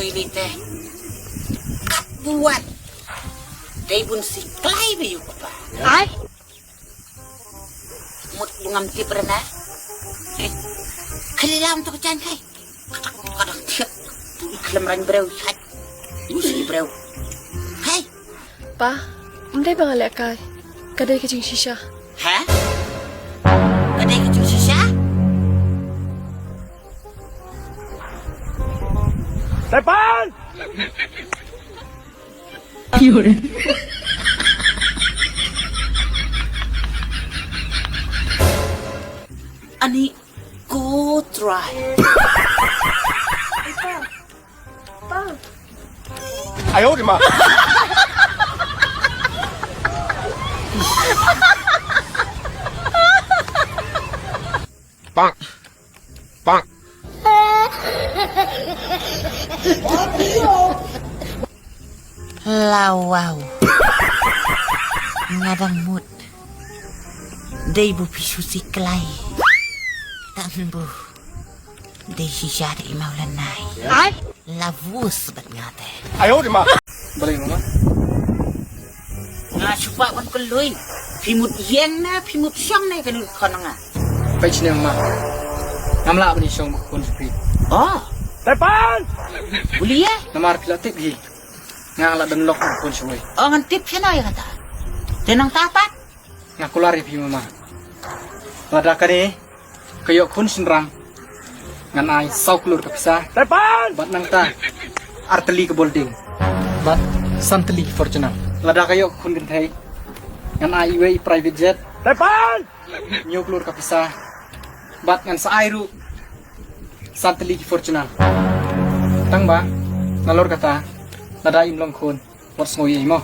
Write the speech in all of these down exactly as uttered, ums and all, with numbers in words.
Ini teh. Kat buat. Dei bun si klai ba yu kpa. Ai. Mut bu ngam tip rena. Khali lam tu ka jan kai. Kadang tiap tu i khlem rang breu sat. Usi breu. Hai. Pa, ym dei ba nga leh kai. Ka dei ka jingshisha. Ha? Ka dei ka jingshisha? Tepan! Ani ko try. Pa. 哎呦我的妈！ Bang. Bang. Lawau. Nga dang mut. Dei bu phi shu siklai. Tang bu. Dei shisha dei i mawlanai. Ai. Lavus bad nga te. 哎呦我的妈！ Balei mama? Nga shu pah ban kylli. Phi mut ïeng ne phi mut shong ne kane ka khon nga. Peit shane mama. Ngam lah ban ïashong bad ka khun sha phi. Oh. Tepan! Uli eh? Namar phi la tip hi. Nga la don lok bad ka khun shawei. Oh, ngan tip shano ïa kata. Te nangta pat? Nga kular ïa phi mama. Lada kane ka ïoh khun shynrang, ngan ai saw klur ka pisa. Tepan! Bad nangta ar tylli ka building. Bad san tylli ki Fortuner. Lada ka ïoh khun kynthei, ngan ai iwei i private jet. Tepan! Hynñiew klur ka pisa. Bad ngan sa ai ruh san tylli ki Fortuner. Tang ba nalor kata, lada im long khun, wat sngew ïa i mo.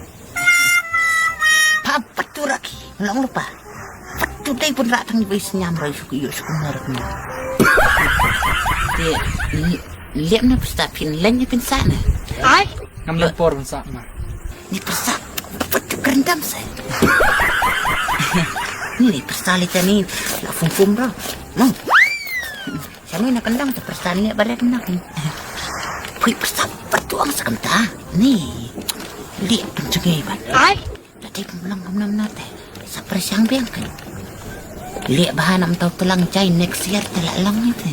Pa, pat tu raki, long rupa. Pat tu dei pun rak tang iwei sñiam roi suk ïoh suk nar ni. Te, ni, lem na pista phin leng ni phin sa na. Ai. Ngam lem por phin sa na. Ni pista, pat tu kerendam sa. Ni, ni pista li tani, la fum fum ra. No. Shano na kendang te pyrsa ni baret na. Pui pyrsa patuang sa kanta. Ni. Lieh pynjngai ban. Ai. Lati pynlang kam nam na te. Sa pyrshang biang kan. Lieh bahan am tau telang jai next year te la lang ni te.